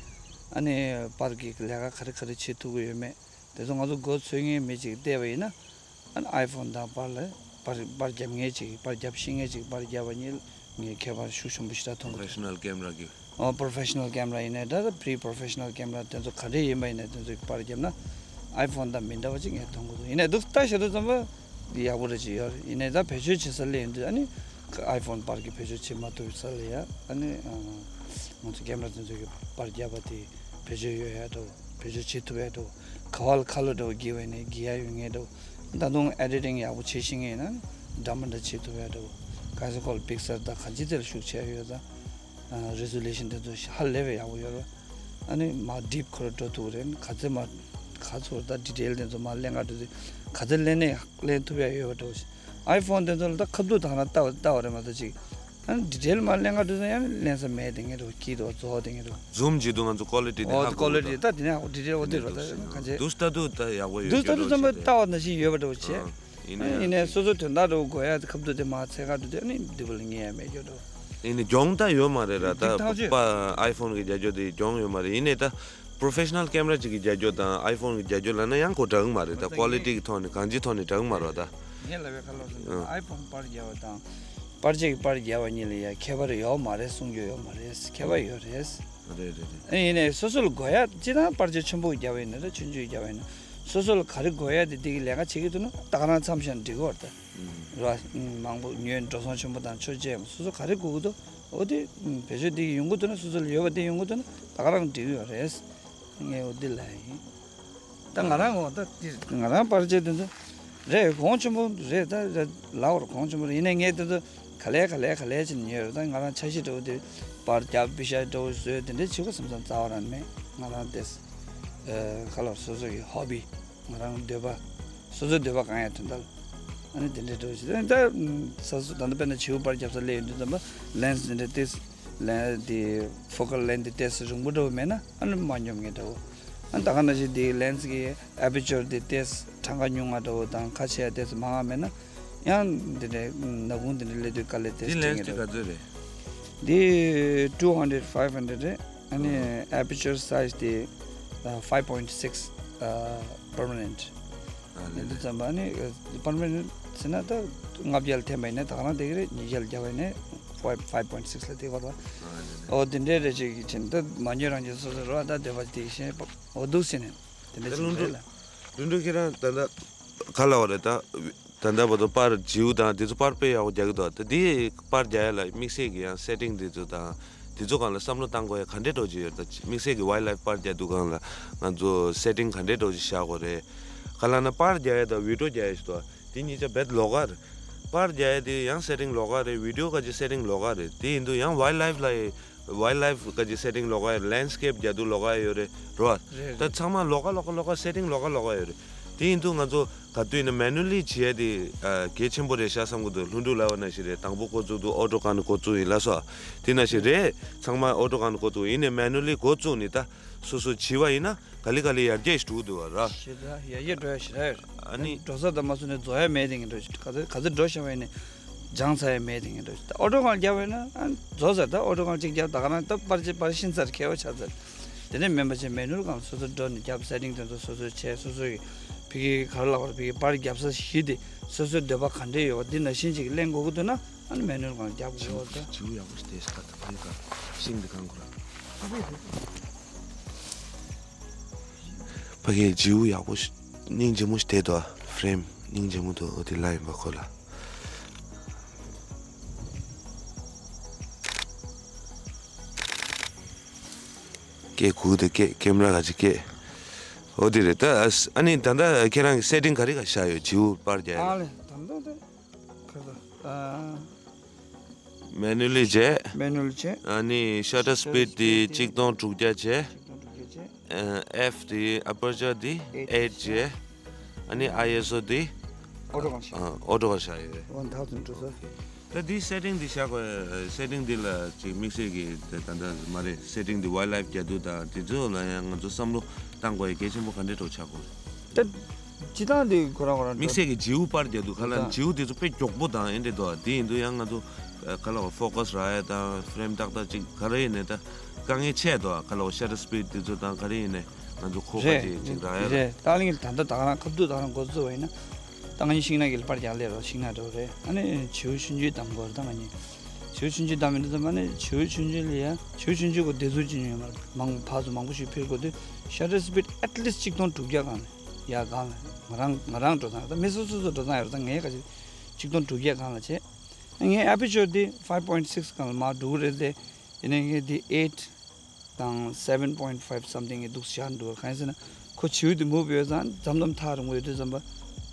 ཨ་ནི་པར་གྱི་ལས་ཀ་ག་རེ་ག་རེ་བྱེད་ཐུབ་ཀྱི་ཡོད་མེད་དེ་ཚོ་ང་ཚོ་མགོ་འཚོས་མཁན་མི་ཅིག་བལྟས་པ་ཡིན་ན། ཨ་ནི་ཨའི་ཕོན་དང་པར་ལ་པར་པར་རྒྱབ་མཁན་ཅིག་པར་རྒྱབ་ཤེས་མཁན་ཅིག་པར་རྒྱབ་པ་གཉིས་ངས་ཁྱད་པར་ཤུགས་ཆེན་པོ་ཞེ་དྲག་མཐོང་གི་འདུག Professional camera གི། ཨོ། Professional camera ཡིན་ནའི་འདྲ་ད་pre professional camera དེ་ཚོ་ག་འདྲས་ཡིན་པ་ཡིན་ནའི་དེ་ཚོ་གི་པར་རྒྱབ་ན་ཨའི་ཕོན་དང་མི་འདྲ་བ་ཅིག་ངས་མཐོང་གི་འདུག་ཡིན་ནའི་འདུག་ལྟ་ཤེས་དུས་ཙམ་པ་འདི་ཡག་པོ་རེད་ཅིག་ཡོད་རེད། ཡིན་ནའི་ད་བེད་སྤྱོད་བྱེད་ས་སླེབས་ཡོང་དུས་ཨ་ནི་ཨའི་ཕོན་པར་གྱི་བེད་སྤྱོད་བྱེད་མ་ཐུབ་ས་ལ་ཡ་ཨ་ནི་ང་ཚོ་camera དེ་ཚོ་གི་པར་རྒྱབ་པ་དེ་བེད་སྤྱོད་ཡོད་ཡ་འདྲ་བོ་བེད་སྤྱོད་བྱེད་ཐུབ་ཡ་འདྲ་བོ་ག་བ་ལ་ཁ་ལོ་འདྲ་བོ་དགྱེ་བ་ཡིན་ནའི་དགྱེ་ཡ་ཡོད་ངེས་འདྲ་བོ། ད་དུང་editing ཡག་པོ་བྱེད་ཤེས་མཁན་ཡིན་ན་འདྲ་མི་འདྲ་བྱེད་ཐུབ་ཡ་འདྲ་བོ། ག་ཚོད་ཁོ་ལ་Pixar དང་གང་ཅི་དེ་ལ་ཤུགས་ཆེ་ཡ་ཡོད་ཙང་། ཨ། resolution དེ་ཚོ་ཧ་ལས་པའི་ཡག་པོ་ཡོད་རེད། ཨ་ནི་མ་deep ཁོ་ར་འགྲོ་ཐུབ་རེད། ག་ཚོད་མ་ག་ཚོད་ད་detail དེ་ཚོ་མ་ལེན་ག་འགྲོ་དུས་ག་ཚོད་ལེན་ནས་ལེན་ཐུབ་ཡ་ཡོད་པ་འདྲ་བོ་ཞིག་ཨའི་ཕོན་དེ་ཚོ་ལ་ད་ཁ་བསྡུར་དང་ན་ལྟ་བ་ལྟ་བ་རེད་མ་གཏོགས་ཅིག་ཨ་ནི་detail མ་ལེན་ག་འགྲོ་དུས་ཡང་ལེན་ས་མེད་དེ་ངེས་འགྲོ་སྐྱིད་འདུག་རྫོགས་དེ་ངེས་འགྲོ། zoom བྱེད་དུས་ང་ཚོ་quality དེ་ཨོ་ཧ་དེ་གོ་quality དེ་ད་དེ་ནས་detail འོ་དེ་རོ་ད་ག་ཚོད་འདུག་ལྟ་དུས་ད་ཡག་པོ་ཡོད་འདུག་ལྟ་དུས་ཙམ་པ་ལྟ་བ་ནང་བཞིན་ཡོད་པ་འདྲ་བོ་བྱས། ཨ། ཡིན་ནའི་ཡིན་ནའི་སོ་སོ་དོན་དག་འདྲ་བོ་དགོས་ཡ་དེ་ཁ་བསྡུར་དེ་མ་ཚད་ག་འགྲོ་དུས་ཨ་ནི་འདི་བ་ལ་ངེས་ཡ་མེད་རྒྱུ་འདྲ་བོ། ཡིན་ནའི་གྱོང་ད་ཡོད་མ་རེད་ར། ད་འདི་ཐག་ཆོད། པ་ཨའི་ཕོན་གི་རྒྱ་སྐྱོ་དེ་གྱོང་ཡོད་མ་རེད། ཡིན་ནའི་ད་professional camera ཅིག་གི་རྒྱ་སྐྱོ་དང་ཨའི་ཕོན་གི་རྒྱ་སྐྱོ་ལབ་ན་ཡང་ཁོ་འདྲ་གི་མ་རེད། ད་quality གི་ཐོག་ནས་གང་ཅིའི་ཐོག་ནས་འདྲ་གི་མ་རེད་ད། ངས་ལབ་པའི་ཁ་ལོ་ཨ། ཨའི་ཕོན་པར་རྒྱབ་པ་དང་པར་ཆས་ཀྱི་པར་རྒྱབ་པ་གཉིས་ལ་ཡ་ཁྱད་པར་ཡོད་མ་རེད་གསུང་རྒྱུ་ཡོད་མ་རེད། ཁྱད་པར་ཡོད་རེད། རེད་རེད་རེད། ཨ། ཡིན་ནའི་སོ་སོ་ལ་དགོས་ཡ་སྤྱིར་བཏང་པར་ཆས་ཆེན་པོ་རྒྱབ་པ་ཡིན་ན་རེད་ཆུང་ཆུང་རྒྱབ་པ་ཡིན་ན་སོ་སོ་ལ་ག་རེ་དགོས་ཡ་དེ་དེ་གི་ལས་ཀ་བྱེད་ཀྱི་འདུག་ན་ད་ག་རང་མཚམས་བཞག་ན་འགྲིག་གི་རེད་ད། རེད་བ། མང་པོ་ཉོས་འགྲོ་སོང་ཆེན་པོ་དང་ཆོས་བྱས་སོ་སོ་ག་རེ་དགོས་ཀྱི་འདུག་འོ་དེ་བེད་སྤྱོད་དེ་ཡོང་གི་འདུག་ན་སོ་སོ་ལ་ཡོད་པ་དེ་ཡོང་གི་འདུག་ན་ད་ག་རང་འགྲིག་གི་ཡོད་རེད། ངས་འོ་དེ་ལབ་ཡིན། ད་ང་རང་འོ་ད་དེ་ང་རང་པར་ཆས་དེ་ཚོ་རེད་གོང་ཆེན་པོ་རེད་ད་རེད་ལབ་པར་གོང་ཆེན་པོ་རེད། ཡིན་ནའི་ངས་དེ་ཚོ་ག་ལེ་ག་ལེ་ག་ལེ་བྱས་ནས་ཉོས་རེད། ད་ང་རང་འཆར་གཞི་འདྲ་བོ་དེ་པར་རྒྱབ་པི་ཤ་འདྲ་བོ་བཟོས་དེ་འདྲ་བྱེད་དགོས་བསམ་བསམ་རྩ་བ་རང་མེད། ང་རང་དེ་ཨ་ག་ལ་སོ་སོ་གི་hobby ང་རང་འདོད་པ། སོ་སོའི་འདོད་པ་གང་ཡང་དོན་དག་ཨ་ནི་དེ་འདྲའི་འགྲོ་བྱེད་ད་ས་སོ་ད་ལྟ་དཔེར་ན་བྱིའུ་པར་རྒྱབ་ས་སླེབས་ཡོང་དུས་ཙམ་པ་lens དེ་འདྲ་ཏིས་ལན་དེ་focal length དེ་ཏིས་རིང་པོ་འདྲ་བོ་མེད་ན་ཨ་ནི་མ་སྙོམས་ངེས་འདྲ་བོ། ཨ་ནི་ད་ག་ནང་བཞིན་དེ་lens གི་aperture དེ་ཏིས་གྲངས་ཀ་ཉུང་ང་འདྲ་བོ་དང་ཁ་ཕྱེ་ཡ་ཏིས་མང་ང་མེད་ན་ཡང་དེ་འདྲའི་ནག་ཁུང་དེ་འདྲ་སླེབས་དུས་དཀའ་ལས་ཏིས་འདི་འཕྲད་lens ངེས་དེ་འདྲ་ག་བོ། ཚོད་རེད། འདི་two hundred five hundred རེད། ཨ་ནི་aperture size དེ་five point six permanent ཨ་ལེ་ཡིན་དུས་ཙམ་པ་ཨ་ནི་permanent ཟེར་ན་ད་ལྔ་བརྒྱ་ལ་འཐེན་པ་ཡིན་ན་ད་ག་རང་དེ་ག་རེད། ཉིས་བརྒྱ་ལ་བརྒྱབ་པ་ཡིན་ན་five five point six ལ་དེ་ག་ད། ཨོ་དེ་འདྲའི་རེ་ཅིག་གི་ཕྱིན་ད་མ་ཉོས་རང་གི་སོ་སོ་རོ་ད་འདོད་པ་དེ་བཞིན་ཨོ་འདུག་ཟེར་ནས་དེ་འདྲ་ད་ཅིག་ལྷུན་རེད་གྲུབ་ལ། ལྷུན་གྲུབ་ཁྱེད་རང་ད་ལྟ་ག་ལ་བ་རེད་ད། ད་ལྟ་བར་དུ་པར་བྱིའུ་དང་དེ་ཚོ་པར་དཔེ་ཡག་པོ་རྒྱག་གི་འདུག་ད་དེ་པར་རྒྱག་ཡ་ལ་དམིགས་བསལ་གྱི་ཡང་setting དེ་ཚོ་དང་དེ་ཚོ་སྒང་ལ་བསམ་བློ་བཏང་དགོས་ཡ་ག་འདྲས་འགྲོ་གི་ཡོད། ད་དམིགས་བསལ་གྱི་wildlife པར་རྒྱག་དུས་སྒང་ལ་ང་ཚོ་setting ག་འདྲས་འགྲོ་གི་བཞག་དགོས་རེད། ག་ལ་ན་པར་རྒྱག་ཡ་དང་video རྒྱག་ཡ་ཞིག་འདུག་དེ་གཉིས་ཆ་རྦད་ལོགས་ཀ་རེད། པར་རྒྱག་ཡ་དེ་ཡང་setting ལོགས་ཀ་རེད། video ག་ཅིག་setting ལོགས་ཀ་རེད། དེ་ཡིན་དུས་ཡང་wildlife ལ་wildlife ག་ཅིག་setting ལོགས་ཀ་ཡོད་རེད། landscape རྒྱག་དུས་ལོགས་ཀ་ཡོད་རེད་རོ། རེད་རེད། ད་ཚང་མ་ལོགས་ཀ་ལོགས་ཀ་ལོགས་ཀ་setting ལོགས་ཀ་ལོགས་ཀ་ཡོད་རེད། དེ་ཡིན་དུས་ང་ཚོ་ག་དུས་ཡིན་ན་manually བྱེད་ཡ་དེ་ཨ་གལ་ཆེན་པོ་རེད་ཤག་བསམ་གི་འདུག་ལྷུན་གྲུབ་ལབ་པ་ནང་བཞིན་རེད། དང་པོ་འགོ་བཙུགས་དུས་auto ག་ནས་འགོ་བཙུགས་ཡིན་ལབ་སོང་། དེ་ནང་བཞིན་རེད། ཚང་མ་auto ག་ནས་འགོ་བཙུགས་ཡིན་ནའི་manually འགོ་བཙུགས་ནས་ད་སོ་སོ་བྱས་པ་ཡིན་ན་ག་ལེ་ག་ལེ་ཡར་རྒྱས་ཤིག་འགྲོ་གི་འདུག་བ་ར། ཞེ་དྲག་ཡར་རྒྱས་འགྲོ་ཡ་ཞེ་དྲག་ཡོད་རེད། ཨ་ནི་འགྲོ་ས་དང་མ་སོང་ནས་རྫོགས་ཡ་མེད་དེ་ངས་འགྲོ་ཞིག་ག་ཚོད་ག་ཚོད་འགྲོ་ཤེས་པ་ཡིན་ནའི་སྦྱངས་ཚར་ཡ་མེད་དེ་ངས་འགྲོ་ཞིག་ད་auto ག་ནས་རྒྱབ་པ་ཡིན་ན་ཨ་རྫོགས་ཚར། ད་auto ག་ནས་གཅིག་རྒྱབ་ད་ག་རང་ད་པར་ཆས་པར་ཤིན་ཚར་ཁྱད་པར་ཆགས་ཚར། དེ་ནས་མིན་པ་བྱས་manual གང་སོ་སོ་འགྲོ་ནས་རྒྱབ་setting དེ་ཚོ་སོ་སོས་བྱས་སོ་སོ་ཡི་ཕ་གི་ག་རེ་ལབ་དགོས་རེད། ཕ་གི་པར་རྒྱབ་ས་གཞི་དེ་སོ་སོའི་འདོད་པ་ག་འདྲས་ཡོད་པ་འདི་ནང་བཞིན་ཅིག་ལེན་དགོས་ཀྱི་འདུག་ན་ཨ་ནི་manual གང་རྒྱབ་དགོས་ཀྱི་ཡོད་ད། བྱིའུ་ཡག་པོ་ཞིག་བལྟས་ཤག་ད་ཕ་གི་ག་ཤིང་འདི་གང་དགོས་ར། ཕ་གི་བྱིའུ་ཡག་པོ་ཞིག་སྙིང་རྗེ་མོ་ཞིག་བལྟས་འདུག་ཨ་frame སྙིང་རྗེ་མོ་འདུག་འོ་དེ་ལ་ཡིན་པ་ཁོ་ལ། སྐད་གུག་དེ་སྐད་ཀེམ་ར་ག་ཅིག་སྐད། འོ་དེ་རེད། ད་ཨ་ཨ་ནི་ད་ལྟ་ཁྱེད་རང་གི་སེ་ཊིང་ག་རེ་ག་བཞག་ཡོད། བྱིའུ་པར་རྒྱག་ཡ། ཨ་ལེ་ད་ལྟ་དེ་ཁ་ཁ་ཨ། མེ་ནུ་ལི་བྱས། མེ་ནུ་ལི་བྱས། ཨ་ནི་ཤ་ཊར་སི་པིཌ་དེ་གཅིག་སྟོང་དྲུག་བརྒྱ་བྱས། གཅིག་སྟོང་དྲུག་བརྒྱ་བྱས། ཨ་ཨེཕ་དེ་ཨ་པར་ཅར་དེ་ཨེཊ་བྱས། ཨ་ནི་ཨའི་ཨེས་ཨོ་དེ་ཨོ་ཊོ་གང་བཞག་ཨ་ཨོ་ཊོ་གང་བཞག་ཡོད་རེད། ཝན་ཐའུ་ཟེན་ཊུ་ཐའུ་ཟེན། ད་འདི་སེ་ཊིང་འདི་བཞག་དགོས། སེ་ཊིང་འདི་ལ་ཅིག་དམིགས་བསལ་གྱི་དེ་ད་ལྟ་མ་རེད། སེ་ཊིང་འདི་ཝའིལ་ལའིཕ་རྒྱག་དུས་དང་དེ་ཚོ་ལ་ཡང་ང་ཚོ་བསམ་བློ་བཏང་དགོས་ཡ་གལ་ཆེན་པོ་ག་འདྲས་འདྲ་བོ་ཆགས་དགོས་རེད། ད་སྤྱིར་བཏང་འདི་ཁོ་རང་ཁོ་རང་དམིགས་བསལ་གྱི་བྱིའུ་པར་རྒྱག་དུས་ཁ་ལ་ད་བྱིའུ་དེ་ཚོ་དཔེ་མགྱོགས་པོ་དང་ཨེ་འདྲས་འདུག་དེ་ཡིན་དུས་ཡང་ང་ཚོ་ཁ་ལ་ཕོ་ཀ་སི་རག་ཡ་དང་ཕེ་རེམ་ཏག་ཏག་ཅིག་ག་རེ་ཡིན་ནའི་ད་དཀའ་ངལ་ཆེ་འདུག་ཁ་ལ་ཤ་ཊར་སི་པིཌ་དེ་ཚོ་དང་ག་རེ་ཡིན་ནའི་ང་ཚོ་ཁོ་ཁ་རེད། ཅིག་ཅིག་རག་ཡ་ལ། རེད། ད་ལིང་ད་ལྟ་ད་ག་རང་ཁ་བསྡུ་ད་ག་རང་འགོ་བཙུགས་པ་ཡིན་ན། ད་ང་གཉིས་ཤིང་ནགས་ཀྱི་པར་རྒྱག་སླེབས་རོགས། ཤིང་ནགས་འགྲོ་རེད། ཨ་ནི་བྱིའུ་ཆུང་ཆུང་བདམས་དགོས་རེད། ད་ང་གཉིས་བྱིའུ་ཆུང་ཆུང་བདམས་ཡིན་དུས་ཙམ་པ་ནི་བྱིའུ་ཆུང་ཆུང་ལ་ཡ་བྱིའུ་ཆུང་ཆུང་གོ་བདེ་ཚོར་ཅིག་ཉོས་ཡོད་མ་རེད། མང་ཕར་ཚུར་མང་པོ་ཞིག་འཕུར་དགོས་དུས་ཤ་ཊར་སི་པིཌ་ཨེཊ་ལིསཊ་གཅིག་སྟོང་དྲུག་བརྒྱ་སྒང་ལ་ཡ་སྒང་ལ་ང་རང་ང་རང་འགྲོ་སྟངས་རེད། ད་མི་སོ་སོ་སོ་འགྲོ་སྟངས་ཡོད་རེད། ད་ངས་ག་ཅིག་གཅིག་སྟོང་དྲུག་བརྒྱ་སྒང་ལ་བྱས། ངའི་ཨ་པེ་ཅར་དེ་ཕའིབ་པོའིནཊ་སིགས་སྒང་ལ་མར་འགྲོ་གི་རེད་དེ། ཡིན་ནའི་ངས་དེ་ཨེཊ་དང་སེ་ཝན་པོའིནཊ་ཕའིབ་སམ་ཐིང་གི་འདུག་བཞག་འདུག་གང་ཡིན་ཟེར་ན་ཁོ་བྱིའུ་དེ་མུབ་ཡོད་ཙང་མཚམས་མཚམས་ཐག་རིང་པོ་ཡོད་དུས་ཙམ་པ་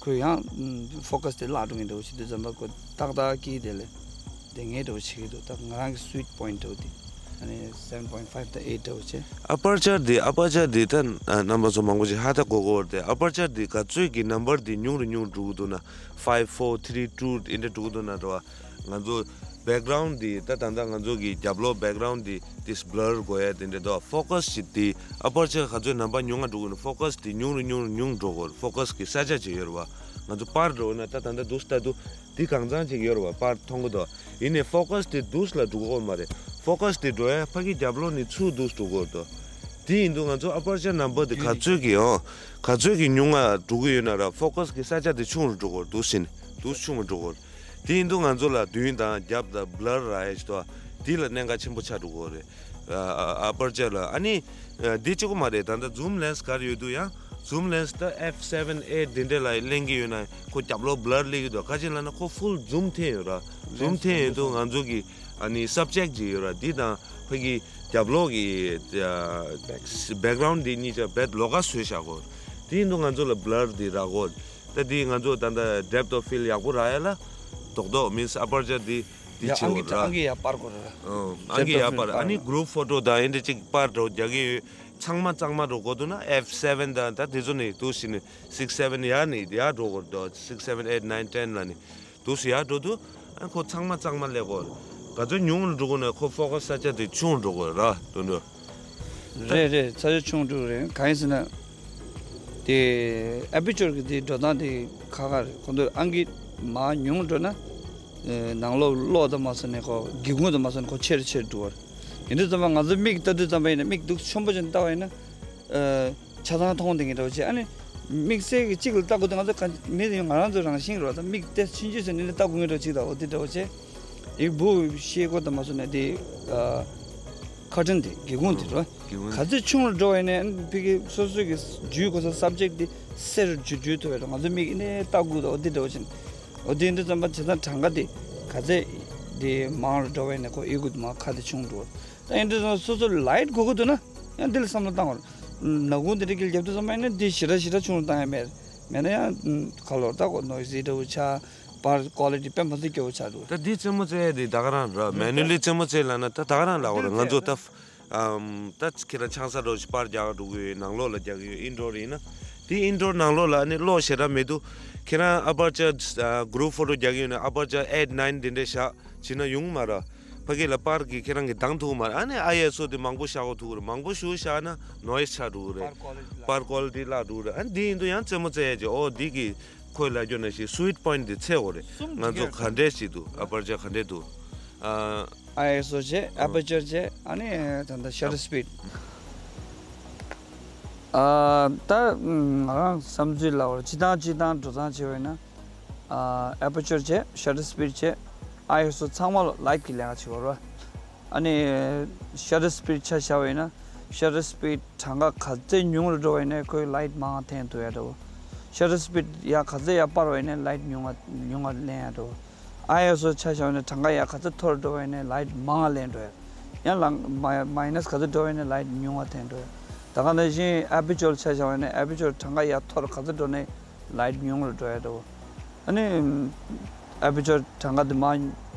ཁོས་ཡང་ཕོ་ཀ་སི་དེ་བརླག་འགྲོ་མཁན་འདྲ་བོ་བྱེད་དུས་ཙམ་པ་ཁོ་ཏག་ཏག་གིས་དེ་ལས་དེ་ངས་འདྲ་བོ་བྱེད་ཀྱི་འདུག་ད་ང་རང་གི་སུའིཊ་པོའིནཊ་འདྲ་བོ་དེ་ཨ་ནི་སེ་ཝན་པོའིནཊ་ཕའིབ་དང་ཨེཊ་འདྲ་བོ་བྱས། ཨ་པར་ཅར་དེ་ཨ་པར་ཅར་དེ་ད་རྣམ་པ་ཚོ་མང་པོ་ཞིག་ཧ་ད་གོ་གོ་བར་དེ་ཨ་པར་ཅར་དེ་ག་ཚོད་ཀྱི་ནམ་བར་དེ་ཉུང་རུ་ཉུང་རུ་འགྲོ་གི་འདུག་ན་ཕའིབ་ཕོར་ཐི་རི་ཊུ་ཨེ་འདྲ་འགྲོ་གི་འདུག་ན་འདྲ་བ། ང་ཚོ་བེག་གྷ་རའུནཌ་འདི་ད་ད་ལྟ་ང་ཚོ་གི་རྒྱབ་ལོགས་བེག་གྷ་རའུནཌ་འདི་ཏིས་བྷ་ལར་དགོས་ཡ་དེ་འདྲ་འདུག་ཕོ་ཀ་སི་ཅིག་དེ་ཨ་པར་ཅར་ག་ཚོད་ནམ་པ་ཉུང་ང་འགྲོ་གི་ན་ཕོ་ཀ་སི་དེ་ཉུང་རུ་ཉུང་རུ་ཉུང་འགྲོ་གོ་ཕོ་ཀ་སི་གི་ས་ཆ་ཅིག་ཡོད་རེད་བ། ང་ཚོ་པར་འགྲོ་ན་ད་ད་ལྟ་འདུག་ལྟ་དུས་དེ་གང་ཚང་ཅིག་ཡོད་རེད་བ། པར་མཐོང་གི་འདུག་ཡིན་ནའི་ཕོ་ཀ་སི་དེ་འདུག་ལ་འགྲོ་གོ་མ་རེད། ཕོ་ཀ་སི་དེ་འགྲོ་ཡ་ཕ་གི་རྒྱབ་ལོགས་ནས་ཚུར་འདུག་འགྲོ་གོ་འདུག་དེ་ཡིན་དུས་ང་ཚོ་ཨ་པར་ཅར་ནམ་པ་དེ་ག་ཚོད་ཀྱི་ཡང་ག་ཚོད་ཀྱི་ཉུང་ང་འགྲོ་གི་ཡོད་ན་ར་ཕོ་ཀ་སི་གི་ས་ཆ་དེ་ཆུང་རུ་འགྲོ་གོ་འདུག་ཟིན་འདུག་ཆུང་ང་འགྲོ་གོ་དེ་ཡིན་དུས་ང་ཚོ་ལ་མདུན་དང་རྒྱབ་དང་བྷ་ལར་ར་ཡ་ཞིག་ཏོ། དེ་ལ་གནད་འགག་ཆེན་པོ་ཆགས་འགྲོ་གི་རེད། ཨ་པར་ཅར་ལ་ཨ་ནི་འདི་གཅིག་པོ་མ་རེད། ད་ལྟ་ཛུམ་ལེན་སི་ག་རེ་ཡོད་དུས་ཡང་ཛུམ་ལེན་སི་ད་ཨེཕ་སེ་ཝན་ཨེཊ་འདི་འདྲ་ལ་ལེན་གི་ཡོད་ན་ཁོ་རྒྱབ་ལོགས་བྷ་ལར་སླེབས་ཀྱི་འདུག་ག་ཅི་ལབ་ན་ཁོ་ཕུལ་ཛུམ་འཐེན་ཡོད་ར། ཛུམ་འཐེན་ཡོད་དུས་ང་ཚོ་གི་ཨ་ནི་སབ་ཇེག་ཅིག་ཡོད་ར། འདི་དང་ཕ་གི་རྒྱབ་ལོགས་ཀྱི་བེག་གྷ་རའུནཌ་འདི་གཉིས་ཆ་བེད་ལོགས་ཀ་བཟོས་བཞག་གོ་དེ་ཡིན་དུས་ང་ཚོ་ལ་བྷ་ལར་འདི་རག་གོ་ད་འདི་ང་ཚོ་ད་ལྟ་ཌེབ་ཨོཕ་ཕིལ་ཡག་པོ་རག་ཡ་ལ་རྡོག་རྡོག་མིན་སི་ཨ་པར་ཅར་འདི་འདི་ཡ་ཆེ་ཨང་གི་བོ་ར། ཨང་གི་ཡ་པར་གོ་ར། ཨང་གི་ཡ་པར་ཨ་ནི་གུ་རུབ་ཕོ་ཊོ་དང་ཨེ་འདྲ་ཅིག་པར་འགྲོ་རྒྱག་གི་ཡོད། ཚང་མ་གཙང་མ་འགྲོ་གོ་འདུག་ན་ཨེཕ་སེ་ཝན་དང་ད་དེ་ཚོ་ནི་འདུག་ཟིན་ནི་སིགས་སེ་ཝན་ཡ་ནི་ཡ་འགྲོ་གོ་འདུག་སིགས་སེ་ཝན་ཨེཊ་ནའིན་ཊེན་ལ་ནི། དུས་སུ་ཡར་འགྲོ་དུས་ཨ་ཁོ་ཚང་མ་གཙང་མ་སླེབས་གོ། ག་ཚོད་ཉུང་རུ་འགྲོ་གོ་ན་ཁོ་ཕོ་ཀ་སི་ས་ཆ་དེ་ཆུང་རུ་འགྲོ་གོ་ར་དུ་འགྲོ། རེད་རེད། ས་ཆ་ཆུང་འགྲོ་རེད། གང་ཡིན་ཟེར་ན། དེ་ཨ་པེ་ཅར་གི་དེ་འགྲོ་སྟངས་དེ་ཁག་ཁག་རེད། ཁོ་ཚོ་ཨང་ཀི་མར་ཉུང་འགྲོ་ན། ནང་ལོགས་གློག་དང་མ་སོན་ནས་ཁོ་སྒེའུ་ཁུང་དང་མ་སོན་ནས་ཁོ་ཆེ་རུ་ཆེ་རུ་འགྲོ་བ་རེད། ཡིན་དུས་ཙམ་པ་ང་ཚོ་མིག་ལྟ་དུས་ཙམ་པ་ཡིན་ན་མིག་འདུག་ཆེན་པོ་ཅན་ལྟ་བ་ཡིན་ན། ཆ་ཚང་མཐོང་བསྡད་མཁན་འདྲ་བོ་བྱས། ཨ་ནི་དམིགས་བསལ་གྱི་གཅིག་ལ་ལྟ་དགོས་དུས་ང་ཚོ་ག་མི་དེ་ང་རང་ཚོ་རང་བཞིན་རོ། ད་མིག་དེ་ཆུང་ཆུང་ཟེར་ནས་ལྟ་དགོས་མཁན་འདྲ་བོ་གཅིག་ལ་འོ་དེ་འདྲ་བོ་བྱས། ཡིག་བུ་ཤེལ་སྒོ་དང་མ་སོ་ནས་དེ་ཁ་ཊན་དེ་སྒེའུ་ཁུང་དེ་རོ། སྒེའུ་ཁུང་ག་ཚོད་ཆུང་རུ་འགྲོ་བ་ཡིན་ནའི་ཨ་ནི་ཕ་གི་སོ་སོ་གི་བརྒྱུད་དགོས་ས་སབ་ཇེག་དེ་གསལ་རུ་བརྗོད་བརྗོད་ཐུབ་པ་རེད། ང་ཚོ་མིག་ཨ་ནི་ལྟ་དགོས་དུས་འོ་དེ་འདྲ་བོ་བྱས་ནས་འོ་དེ་འདྲ་ཙམ་པ་བྱས་ཙང་གྲངས་ཀ་དེ་ག་ཚད་དེ་མང་རུ་འགྲོ་བ་ཡིན་ནའི་ཁོ་ཨི་ཀུ་དུ་མ་ཁ་དེ་ཆུང་འགྲོ། ད་ཡིན་དུས་ཙམ་སོ་སོ་ལའིཊ་དགོས་ཀྱི་འདུག་ན་ཡང་འདི་ལ་བསམ་བློ་བཏང་བར། ནག་ཁུང་འདི་འདྲ་གི་རྒྱབ་དུས་ཙམ་པ་ཡིན་ན་འདི་ཞེ་དྲག་ཞེ་དྲག་ཆུང་རུ་བཏང་ཡ་མེད། མེད་ན་ཡང་ཁ་ལོར་ད་ཁོ་ནོའི་ཟི་འདྲ་བོ་ཆགས། པར་ཀོ་ལི་ཊི་དཔེ་མ་སྲིད་སྐྱོ་བོ་ཆགས་འདུག་ད་འདི་རྩེད་མོ་རྩེ་ཡ་འདི་ད་ག་རང་ར། མེ་ནུ་ལི་རྩེད་མོ་རྩེ་ལབ་ན་ད་ད་ག་རང་ལབ་དགོས་རེད། ང་ཚོ་ད་ཨམ་ད་ཁྱེད་རང་ཆང་ས་འདྲ་བོ་ཞིག་པར་རྒྱག་འགྲོ་གི་ཡོད། ནང་ལོགས་ལ་རྒྱག་གི་ཡོད། ཨིན་ཌོར་ཡིན་ན། དེ་ཨིན་ཌོར་ནང་ལོགས་ལ་ཨ་ནི་གློག་ཞེ་དྲག་མེད་དུས་ཁྱེད་རང་ཨ་པར་ཅར་གུ་རུབ་ཕོ་ཊོ་རྒྱག་གི་ཡོད་ན་ཨ་པར་ཅར་ཨེཊ་ནའིན་འདི་འདྲས་བཞག་བྱས་ན་ཡོང་མ་ར། ཕ་གི་ལ་པར་གི་ཁྱེད་རང་གི་འདང་ཐུག་མ་ར། ཨ་ནི་ཨའི་ཨེས་ཨོ་དེ་མང་པོ་བཞག་གོ་ཐུག་རེད། མང་པོ་ཞིག་བཞག་ན་ནོའི་སི་ཆགས་འགྲོ་གི་རེད། པར་ཀོ་ལི་ཊི་བརླག་འགྲོ་གི་རེད། ཨ་ནི་འདི་ཡིན་དུས་ཡང་རྩེད་མོ་རྩེ་ཡ་ཅིག་འོ་འདི་གི་ཁོས་ལབ་རྒྱུ་ནང་བཞིན་སུའིཊ་པོའིན་ཊི་དེ་འཚོལ་དགོས་རེད། ང་ཚོ་ག་འདྲས་ཞིག་འདུག་ཨ་པར་ཅར་ག་འདྲས་འདུག་ཨ། ཨའི་ཨེས་ཨོ་བྱས། ཨ་པར་ཅར་བྱས། ཨ་ནི་ད་ལྟ་ཤ་ཊར་སི་པིཌ། ཨ་ད་ང་རང་བསམ་ཚུལ་ལབ་པར་སྤྱིར་བཏང་སྤྱིར་བཏང་འགྲོ་སྟངས་བྱས་པ་ཡིན་ན། ཨ་པར་ཅར་བྱས། ཤ་ཊར་སི་པིཌ་བྱས། ཨའི་ཨེས་ཨོ་ཚང་མ་ལ་ལའིཊ་གི་ལས་ཀ་བྱེད་དགོས་རེད། ཨ་ནི་ཤ་ཊར་སི་པིཌ་ཆ་བཞག་པ་ཡིན་ན་ཤ་ཊར་སི་པིཌ་གྲངས་ཀ་ག་ཚད་ཉུང་རུ་འགྲོ་བ་ཡིན་ན་ཁོས་ལའིཊ་མང་བ་འཐེན་ཐུབ་ཡ་འདྲ་བོ། ཤ་ཊར་སི་པིཌ་ཡར་ག་ཚད་ཡར་སྤར་བ་ཡིན་ན་ལའིཊ་ཉུང་བ་ཉུང་བ་ལེན་ཡ་འདྲ་བོ། ཨའི་ཨེས་ཨོ་ཆ་བཞག་པ་ཡིན་ན་གྲངས་ཀ་ཡར་ག་ཚད་མཐོ་རུ་འགྲོ་བ་ཡིན་ན་ལའིཊ་མང་བ་ལེན་འགྲོ་ཡ། ཡང་ལ་མ་མའི་ནས་ག་ཚོད་འགྲོ་བས་ནས་ལའིཊ་ཉུང་བ་འཐེན་འགྲོ་ཡ། ད་ག་ནང་བཞིན་ཨེ་པེ་ཅར་ཆ་བཞག་པ་ཡིན་ན་ཨེ་པེ་ཅར་གྲངས་ཀ་ཡར་མཐོ་རུ་ག་ཚོད་འགྲོ་ནས་ལའིཊ་ཉུང་རུ་འགྲོ་ཡ་འགྲོ། ཨ་ནི་ཨེ་པེ་ཅར་གྲངས་ཀ་དེ་མར་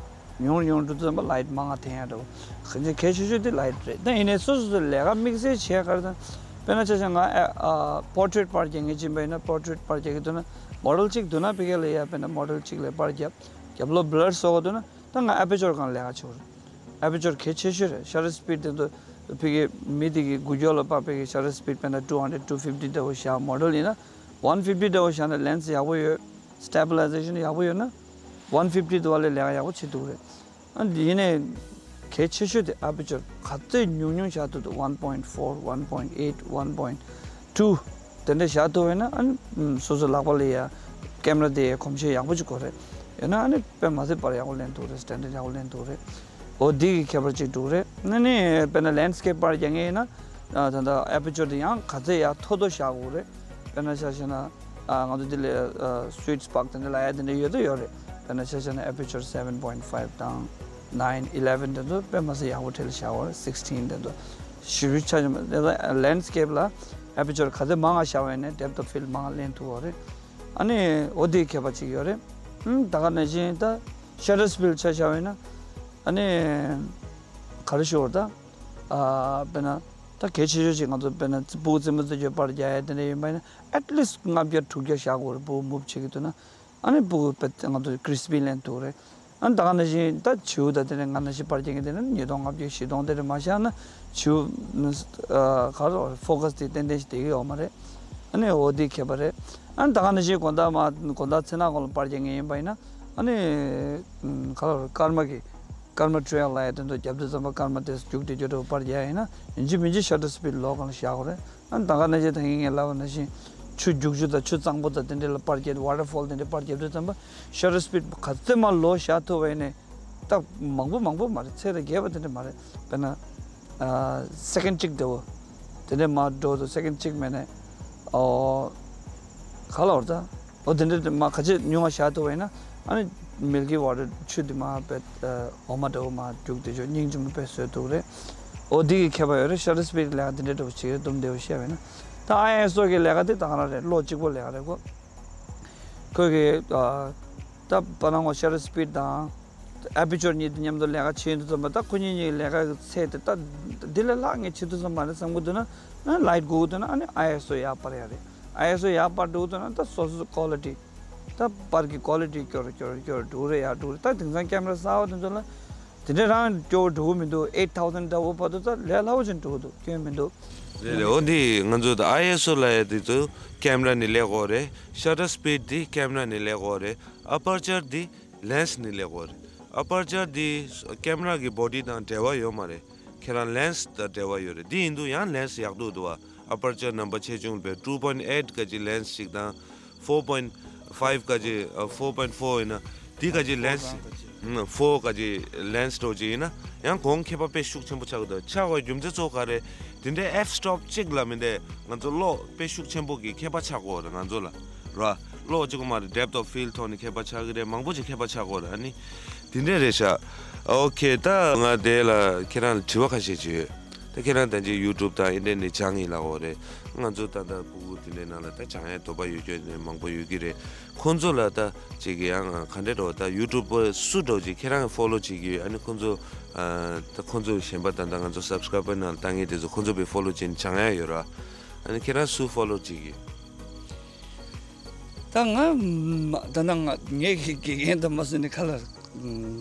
ཉུང་རུ་ཉུང་རུ་འགྲོ་དུས་ཙམ་པ་ལའིཊ་མང་བ་འཐེན་ཡ་འགྲོ། གལ་ཆེ་ཤོས་དེ་ལའིཊ་རེད། ད་ཡིན་ནའི་སོ་སོ་སོ་ལས་ཀ་དམིགས་བསལ་བྱས་ག་རེ་དང་། དཔེར་ན་ཆ་བཞག་ང་ཨ་པོར་ཊེཊ་པར་རྒྱག་མཁན་ཅིག་ཡིན་པ་ཡིན་ན་པོར་ཊེཊ་པར་རྒྱག་གི་འདུག་ན་མོ་ཌེལ་གཅིག་འདུག་ན་ཕ་གི་ལ་ཡ་དཔེར་ན་མོ་ཌེལ་གཅིག་ལ་པར་རྒྱབ་རྒྱབ་ལོགས་བྷི་ལར་བཟོ་གི་འདུག་ན། ད་ང་ཨེ་པེ་ཅར་སྒང་ལས་ཀ་བྱེད་ཀྱི་ཡོད་རེད། ཨེ་པེ་ཅར་གལ་ཆེ་ཤོས་རེད། ཤ་ཊར་སི་པིཌ་དེ་ཚོ་ཕ་གི་མི་དེ་གི་འགུལ་སྐྱོད་ལ་དཔག་པའི་གི་ཤ་ཊར་སི་པིཌ་དཔེར་ན་two hundred two fifty འདྲ་བོ་བཞག་མོ་ཌེལ་ཡིན་ན་one fifty འདྲ་བོ་བཞག་ན་ལེན་སི་ཡག་པོ་ཡོད། སི་ཊེ་བི་ལའི་ཟེ་ཤན་ཡག་པོ་ཡོད་ན་one fifty དུ་བ་ལས་ལས་ཀ་ཡག་པོ་བྱེད་ཐུབ་རེད། ཨ་འདི་ཡིན་ནའི་གལ་ཆེ་ཤོས་དེ་ཨེ་པེ་ཅར་ག་ཚོད་ཉུང་ཉུང་བཞག་ཐུབ་འདུག one point four, one point eight, one point two དེ་འདྲ་བཞག་ཐུབ་པ་ཡིན་ན་ཨ་ནི་སོ་སོ་ལག་པ་ལ་ཡ་ཀེམ་ར་དེ་གོམས་གཤིས་ཡག་པོ་ཅིག་དགོས་རེད། ཡོད་ན་ཨ་ནི་དཔེ་མ་སྲིད་པར་ཡག་པོ་ལེན་ཐུབ་རེད། སི་ཊེན་ཌར་ཌི་ཡག་པོ་ལེན་ཐུབ་རེད། འོ་འདི་གི་ཁྱད་པར་ཅིག་འདུག་རེད། ཨ་ནི་དཔེར་ན་ལེན་སི་ཀེབ་པར་རྒྱག་མཁན་ཡིན་ན་ད་ལྟ་ཨེ་པེ་ཅར་དེ་ཡང་ག་ཚོད་ཡར་མཐོ་མཐོ་བཞག་དགོས་རེད། དཔེར་ན་ཆ་བཞག་ན་ང་ཚོ་འདི་ལ་སུའིཊ་སི་པོཊ་དེ་འདྲ་ལབ་ཡ་དེ་འདྲ་ཡོད་དོ་ཡོད་རེད། དཔེར་ན་ཆ་བཞག་ན་ཨེ་པེ་ཅར་seven point five དང་nine eleven དེ་ཚོ་དཔེ་མ་སྲིད་ཡག་པོ་ཁྲལ་བཞག་དགོས་རེད། sixteen དེ་ཚོ་ཞེ་པོ་ཆ་ཆེན་པོ་དེ་ཚོ་ལེན་སི་ཀེབ་ལ་ཨེ་པེ་ཅར་ག་ཚོད་མང་ང་བཞག་པ་ཡིན་ན་ཌེབ་ཐི་ཨོཕ་ཕིལ་མང་ང་ལེན་ཐུབ་ཡོད་རེད། ཨ་ནི་འོ་དེའི་ཁྱད་པར་ཅིག་ཡོད་རེད། ཨུམ་ད་ག་ནང་བཞིན་ད་ཤ་ཊར་སི་པིཌ་ཆ་བཞག་པ་ཡིན་ན་ཨ་ནི་ག་རེ་ཞུ་དགོས་རེད་ད། ཨ་དཔེར་ན་ད་གལ་ཆེ་ཤོས་ཅིག་ང་ཚོ་དཔེར་ན་སྤུ་གུ་རྩེད་མོ་རྩེ་རྒྱུ་པར་རྒྱག་ཡ་དེ་འདྲ་ཡིན་པ་ཡིན་ན་ཨེཊ་ལིསཊ་ལྔ་བརྒྱ་དྲུག་བརྒྱ་བཞག་དགོས་རེད། སྤུ་གུ་མུབ་བྱེད་ཀྱི་འདུག་ན། ཨ་ནི་སྤུ་གུ་དཔེ་ང་ཚོ་ཀི་རི་སི་པི་ལེན་ཐུབ་རེད། ཨ་ནི་ད་ག་ནང་བཞིན་ད་བྱིའུ་ད་དེ་འདྲ་ང་ནང་བཞིན་པར་རྒྱག་མཁན་དེ་འདྲ་ཉིས་སྟོང་ལྔ་བརྒྱ་བཞི་སྟོང་དེ་འདྲ་མ་བཞག་ན་བྱིའུ་ཨ་ག་རེ་ཕོ་ཀ་སི་དེ་ཏན་ཏན་ཞིག་བསྡད་ཀྱི་ཡོད་མ་རེད། ཨ་ནི་འོ་དེ་ཁྱད་པར་རེད། ཨ་ནི་ད་ག་ནང་བཞིན་དགོང་དག་མ་དགོང་དག་མཚན་ནག་གུང་ལ་པར་རྒྱག་མཁན་ཡིན་པ་ཡིན་ན་ཨ་ནི་ག་རེ་སྐར་མ་གི་སྐར་མ་ཊེ་རེལ་ལབ་ཡ་དེ་ཚོ་རྒྱབ་དུས་ཙམ་པ་སྐར་མ་དེ་རྒྱུག་བསྡད་རྒྱུ་འདྲ་པོ་པར་རྒྱག་ཡ་ཡིན་ན་ཡིན་གཅིག་མིན་གཅིག་ཤ་ཊར་སི་པིཌ་ལོ་གང་ལ་བཞག་དགོས་རེད། ཨ་ནི་ད་ག་ནང་བཞིན་ད་གིན་ངས་ལབ་པ་ནང་བཞིན་ཆུ་རྒྱུག་ཆུ་དང་ཆུ་གཙང་པོ་དང་དེ་འདྲ་ལ་པར་རྒྱབ་ཝ་ཊར་ཕོལ་དེ་འདྲ་པར་རྒྱབ་དུས་ཙམ་པ་ཤ་ཊར་སི་པིཌ་ག་ཚོད་མར་ལོ་བཞག་ཐུབ་པ་ཡིན་ནའི་ད་མང་པོ་མང་པོ་མ་རེད། ཚད་ལ་རྒྱས་པ་དེ་འདྲ་མ་རེད། དཔེར་ན་ཨ་སེ་ཀེན་ཌི་གཅིག་འདྲ་བོ་དེ་འདྲ་མར་འགྲོ་དུས་སེ་ཀེན་ཌི་གཅིག་མེད་ནའི་ཨོ་ག་ལ་བར་ད། འོ་དེ་འདྲ་དེ་མ་ཁ་ཆེ་ཉུང་བ་བཞག་ཐུབ་པ་ཡིན་ན་ཨ་ནི་མིལ་ཀི་ཝ་ཊར་ཆུ་དེ་མ་དཔེ་འོ་མ་འདྲ་བོ་མ་རྒྱུག་དེ་ཆོ་སྙིང་རྗེ་མོ་དཔེ་བཟོས་འདུག་རེད། འོ་འདི་གི་ཁྱད་པར་ཡོད་རེད། ཤ་ཊར་སི་པིཌ་ལས་ཀ་དེ་འདྲ་འདྲ་བོ་བྱེད་རེད། དུམ་བདེ་བོ་བཤད་པ་ཡིན་ན་ད་ཨའི་ཨེས་ཨོ་གི་ལས་ཀ་དེ་ད་ག་རང་རེད། ལོ་གཅིག་པོ་ལས་ཀ་རེད་གོ། ཁོས་གི་ད་པ་ན་ངོ་ཤ་ཊར་སི་པིཌ་དང་ཨེ་པེ་ཅར་གཉིས་དེ་མཉམ་དུ་ལས་ཀ་བྱེད་དུས་ཙམ་པ་ད་ཁོ་གཉིས་གཉིས་ཀྱི་ལས་ཀ་གི་ཚད་དེ་ད་འདི་ལས་ལྷག་ངས་བྱེད་དུས་ཙམ་པ་རེད་བསམ་གི་འདུག་ན་ལའིཊ་དགོས་གི་འདུག་ན་ཨ་ནི་ཨའི་ཨེས་ཨོ་ཡར་སྤར་ཡ་རེད། ཨའི་ཨེས་ཨོ་ཡར་སྤར་འགྲོ་གི་འདུག་ན་ད་སོ་སོ་ཀོ་ལི་ཊི་ད་པར་གྱི་ཀོ་ལི་ཊི་སྐྱོ་རུ་སྐྱོ་རུ་སྐྱོ་རུ་འགྲོ་གི་རེད། ཡར་འགྲོ་གི་རེད། ད་དེང་སང་ཀེམ་ར་གསར་པ་དེ་ཚོ་ལ་དེ་འདྲ་རང་སྐྱོ་བོ་འགྲོ་གི་མི་འདུག eight thousand འདྲ་བོ་བར་དུ་ད་ལས་སླ་བོ་ཅིག་འགྲོ་གི་འདུག་སྐྱོན་མི་འདུག་རེད་རེད། འོ་འདི་ང་ཚོ་ད་ཨའི་ཨེས་ཨོ་ལབ་ཡ་དེ་ཚོ་ཀེམ་ར་ནས་ལས་དགོས་རེད། ཤ་ཊར་སི་པིཌ་འདི་ཀེམ་ར་ནས་ལས་དགོས་རེད། ཨ་པར་ཅར་འདི་ལེན་སི་ནས་ལས་དགོས་རེད། ཨ་པར་ཅར་འདི་ཀེམ་ར་གི་བོ་ཌི་དང་འབྲེལ་བ་ཡོད་མ་རེད། ཁྱེད་རང་ལེན་སི་དང་འབྲེལ་བ་ཡོད་རེད། འདི་ཡིན་དུས་ཡང་ལེན་སི་ཡག་འདུག་འདུག་བ། ཨ་པར་ཅར་རྣམ་པ་ཆེ་ཆུང་བའི་two point eight ག་ཅིག་ལེན་སི་ཞིག་དང་four point five ག་ཅིག་ཨ་four point four ཡིན་ན་འདི་ག་ཅིག་ལེན་སི་four ག་ཅིག་ལེན་སི་འདྲ་ཅིག་ཡིན་ན་ཡང་གོང་ཁེ་པ་དཔེ་ཤུགས་ཆེན་པོ་ཆགས་འདུག་ཆགས་པའི་རྒྱུ་མཚན་གཙོ་བོ་ག་རེ། དེ་འདྲའི་ཨེཕ་སི་ཊོབ་གཅིག་ལ་མི་འདྲ་ང་ཚོ་གློག་དཔེ་ཤུགས་ཆེན་པོ་གི་ཁེ་པ་ཆགས་ཀྱི་ཡོད་རེད་ང་ཚོ་ལ། ར། གློག་གཅིག་པོ་མ་རེད། ཌེབ་ཐི་ཨོཕ་ཕིལ་ཐོག་ནས་ཁྱད་པར་ཆགས་ཀྱི་རེད། མང་པོ་ཅིག་ཁྱད་པར་ཆགས་ཀྱི་ཡོད་རེད། ཨ་ནི། དེ་འདྲས་རེད་ཤག་ཨོ་ཁེ། ད་ང་དེ་ལ་ཁྱེད་རང་ལ་དྲི་བ་ཁ་ཤས་ཅིག་ཡོད། ད་ཁྱེད་རང་ད་ཅིག་ཡུ་ཊུབ་དང་ཨིན་ཊར་ནེཊ་སྦྱངས་ཡིན་ལབ་ཀྱི་ཡོད་རེད། ང་ཚོ་ད་ལྟ་ཕྲུ་གུ་དེ་འདྲའི་ནང་ལ་ད་སྦྱང་ཡས་འདོད་པ་ཡོད་ཀྱི་མང་པོ་ཡོད་ཀྱི་རེད། ཁོང་ཚོ་ལ་ད་ཅིག་ཡང་ག་འདྲས་འགྲོ། ད་ཡུ་ཊུབ་པར་སུ་འདྲ་ཅིག་ཁྱེད་རང་གིས་ཕོ་ལོ་བྱེད་ཀྱི་ཡོད། ཨ་ནི་ཁོང་ཚོ་ད་ཁོང་ཚོ་གཞན་པ་ད་ལྟ་ང་ཚོ་སབ་སི་ཀ་རའིབ་པར་ནང་ལ་ལྟ་མཁན་དེ་ཚོ་ཁོང་ཚོ་དཔེ་ཕོ་ལོ་བྱེད་ནས་སྦྱང་ཡས་ཡོད་ར། ཨ་ནི་ཁྱེད་རང་སུ་ཕོ་ལོ་བྱེད་ཀྱི་ཡོད། ད་ང་མ་ད་ན་ང་ངའི་དགེ་རྒན་དུ་མ་སོང་ནས་ཁ་ལ་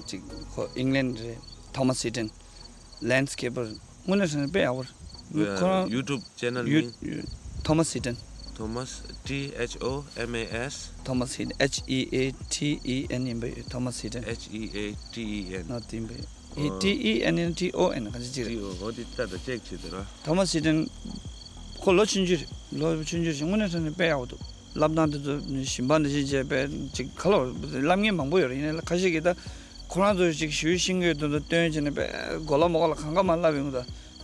ཅིག་ཁོ་ཨིང་ལན་རེད། ཐོ་མ་སི་ཨི་ཊན། ལེན་སི་ཀེ་པར་དངོས་གནས་དྲང་གནས་དཔེ་ཡག་པོ་རེད། ཁོ་རང་ཡུ་ཊུབ་ཅེ་ནལ་ཡུ་མིང་། ཐོ་མ་སི་ཨི་ཊན། Thomas T H O M A S། ཐོ་མ་སི་ཨི་ཊན། H E A T E N ཡིན་པ་ཡོད། ཐོ་མ་སི་ཨི་ཊན། H E A T E N། ན་དེ་ཡིན་པ་ཡོད། ཨོ། T E N N T O N ག་ཅི་ཅི་རེད། T O ཨོ་དེ་ལྟ་ད་ཅེག་བྱེད་དེ་ར། ཐོ་མ་སི་ཨི་ཊན། ཁོ་ལོ་ཆུང་ཆུང་རེད། ལོ་ཆུང་ཆུང་རེད། དངོས་གནས་དྲང་གནས་དཔེ་ཡག་པོ་འདུག་བསླབ་སྟངས་དེ་ཚོ་ཞིམ་པ་འདི་བཞིན་བྱས་པས་ཅིག་ཁ་ལོ་བསླབ་མཁན་མང་པོ་ཡོད་རེད། ཡིན་ནའི་ཁ་ཤས་ཀྱིས་ད་ཁོ་རང་ཚོ་ཅིག་ཞུ་ཤེས་ཀྱི་དོན་དུ་སྟོན་བྱས་ནས་པས་གོ་ལ་མོ་ག་ལ་གང་ག་མ་བསླབ་ཡོང་ད་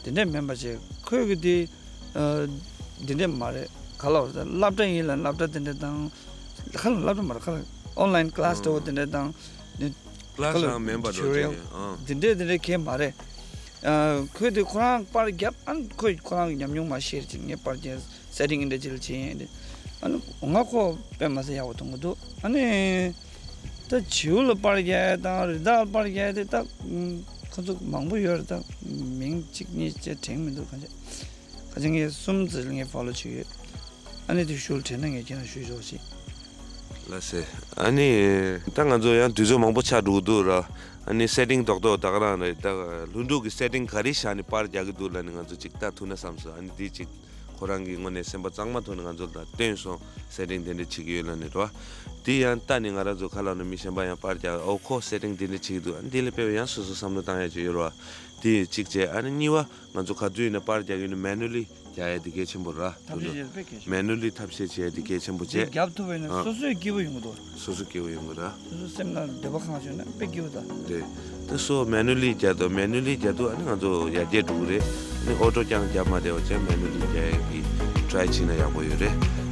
དེ་འདྲས་མིན་པ་བྱས། ཁོས་གི་དེ་འདི་འདྲས་མ་རེད། ག་ལ་བར་ད་སློབ་གྲྭ་ཡིན་ལ་སློབ་གྲྭ་དེ་འདྲས་དང་ཁ་ལ་སློབ་གྲྭ་མ་རེད། ཁ་ལ་ཨོན་ལན་ཀི་ལ་སི་འདྲ་བོ་དེ་འདྲས་དང་ནི་ཀི་ལ་སི་རང་མིན་པ་འགྲོ་ཊུ་ཊོ་རི་ཡལ་དེ་འདྲས་དེ་འདྲས་གས་མ་རེད། ཨ་ཁོས་དེ་ཁོ་རང་པར་བརྒྱབ། ཨ་ནི་ཁོས་ཁོ་རང་གི་ཉམས་མྱོང་མར་བཤད་ཅིང་། ངས་པར་རྒྱག་སེ་ཊིང་འདི་འདྲ་ཅིག་ལ་བྱས་ཡིན་ཏེ། ཨ་ནི་ང་ཁོ་དཔེ་མི་སྲིད་ཡག་པོ་མཐོང་གི་འདུག་ཨ་ནི་ད་བྱིའུ་ལ་པར་རྒྱག་ཡ་དང་རི་དྭགས་ལ་པར་རྒྱག་ཡ་དེ་ད་ཁོ་ཚོ་མང་པོ་ཡོད་རེད། ད་མིང་གཅིག་གཉིས་བཅས་དྲན་མི་འདུག་ཁ་ཤས། ཁ་ཆེ་ངས་གསུམ་ཙམ་ངས་ཕོ་ལོ་བྱེད་ཀྱི་ཡོད། ཨ་ནི་དེ་ཞུ་ལ་དྲན་ན་ངས་ཁྱེད་རང་ཞུ་ཆོག་ཅིག་ལགས་སེ། ཨ་ནི་ད་ང་ཚོ་ཡང་དུས་ཚོད་མང་པོ་ཆགས་འགྲོ་གི་འདུག་ར། ཨ་ནི་སེ་ཊིང་རྡོག་རྡོག་ད་ག་རང་རེད། ད་ལྷུན་གྲུབ་ཀྱི་སེ་ཊིང་ག་རེ་བཞག་ནས་པར་རྒྱག་གི་འདུག་ལབ་ནས་ང་ཚོ་ཅིག་ལྟ་ཐུབ་ན་བསམ་སོང་། ཨ་ནི་འདི་ཅིག་ཁོ་རང་གི་ངོས་ནས་སེམས་པ་གཙང་མ་ཐོག་ནས་ང་ཚོ་ལ་བསྟན་སོང་། སེ་ཊིང་དེ་འདྲ་བྱེད་ཀྱི་ཡོད་ལབ་ནས་ར། དེ་ཡང་ལྟ་ནས་ང་རང་ཚོ་ཁ་ལག་ནང་མི་གཞན་པ་ཡང་པར་རྒྱག་ཨོ་ཁོ་སེ་ཊིང་དེ་འདྲ་བྱེད་ཀྱི་འདུག་ཨ་ནི་དེ་ལས་དཔེ་བ་ཡང་སོ་སོ་བསམ་བློ་བཏང་ཡ་ཅིག་ཡོད་ར། དེ་གཅིག་བྱས། ཨ་ནི་གཉིས་པ། ང་ཚོ་ག་དུས་ཡིན་ན་པར་རྒྱག་ཡོད་ན་མེ་ནུ་ལི་རྒྱག་ཡ་དེ་གལ་ཆེན་པོ་ར། ཐབས་ཤེས་བྱེད་དཔེ་གལ་ཆེན་པོ། མེ་ནུ་ལི་ཐབས་ཤེས་བྱེད་ཡ་དེ་གལ་ཆེན་པོ་དེ་བྱས། རྒྱབ་ཐུབ་པ་ཡིན་ན། ཨ། སོ་སོའི་སྐྱིད་པོ་ཡོང་གི་འདུག་སོ་སོ་སྐྱིད་པོ་ཡོང་གི་ར། སོ་སོ་སེམས་ནང་འདོད་པ་གང་བྱུང་ན་དཔེ་སྐྱིད་པོ་ད། དེ་ད་སོ་མེ་ནུ་ལི་རྒྱག་དོ། མེ་ནུ་ལི་རྒྱག་དུས་ཨ་ནི་ང་ཚོ་ཡར་རྒྱས་འགྲོ་གི་རེད། ཨ་ནི་ཨོ་ཊོ་རྐྱང་རྒྱབ་མ་བསྡད་པ་བྱས་མེ་ནུ་ལི་རྒྱག་ཡ་གི་ཊི་རའི་བྱས་ན་ཡག་པོ་ཡོད་རེད།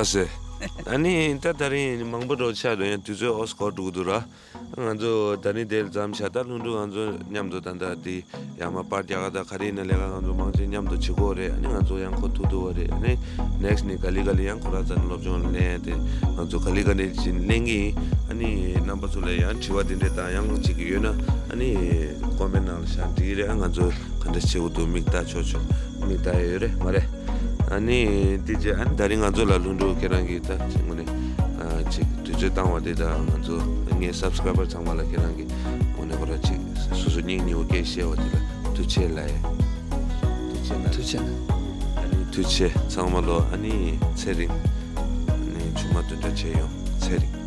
ལགས་སེ། ཨ་ནི་ད་ད་རིང་མང་པོ་འགྲོ་ཆགས་འགྲོ། ཡང་དུས་ཚོད་ཨོ་སི་འགོར་འགྲོ་གི་འདུག་ར། ང་ཚོ་ད་རིང་དེར་མཚམས་བཞག་ད་ལྷུན་གྲུབ་ང་ཚོ་མཉམ་དུ་ད་ལྟ་འདི་ཡར་མར་པར་རྒྱག་ག་ད་ག་རེ་ཡིན་ན་ལས་ཀ་ང་ཚོ་མང་ཆེ་མཉམ་དུ་བྱེད་ཀྱི་ཡོད་རེད། ཨ་ནི་ང་ཚོ་ཡང་ཁོ་ཐུག་ཐུབ་པ་རེད། ཨ་ནི་ནེག་སི་ཊི་ནི་ག་ལེ་ག་ལེ་ཡང་ཁོ་རང་རྩ་ནས་སློབ་སྦྱོང་ལེན་ཡ་དེ་ང་ཚོ་ག་ལེ་ག་ལེ་བྱེད་ལེན་གྱི་ཡིན། ཨ་ནི་རྣམ་པ་ཚོ་ལ་ཡང་དྲི་བ་དེ་འདྲ་དང་ཡང་བྱེད་ཀྱི་ཡོད་ན་ཨ་ནི་ཀོ་མེན་ཊི་ནང་ལ་བཞག་འགྲིག་གི་རེད། ཨ་ང་ཚོ་ག་འདྲ་བྱེད་དགོས་འདུག་མིག་ལྟ་ཆོག་ཆོག་མིག་ལྟ་ཡ་ཡོད་རེད་མ་རེད། ཨ་ནི་འདི་རྗེས་ཨ་ནི་ད་རིང་ང་ཚོ་ལ་ལྷུན་གྲུབ་ཁྱེད་རང་གིས་ད་ཅིག་ངོས་ནས་ཨ་ཅིག་དུས་ཚོད་བཏང་བ་དེ་དང་ང་ཚོ་ངའི་སབ་སི་ཀ་རའི་བར་ཚང་མ་ལ་ཁྱེད་རང་གིས་ངོས་ནས་ཁོ་ར་ཅིག་སོ་སོ་སྙིང་ཉེ་བོ་སྐད་བཤད་པ་དེ་ལ་ཐུགས་རྗེ་ཆེ་ལབ་ཡ། ཐུགས་རྗེ་ཆེ་ལབ། ཐུགས་རྗེ་ཆེ། ཨ་ནི་ཐུགས་རྗེ་ཆེ་ཚང་མ་ལོ། ཨ་ནི་ཚེ་རིང་། ཨ་ནི་ཆུང་མ་དོན་འགྲུབ་བྱེད་ཡོང་། ཚེ་རིང་།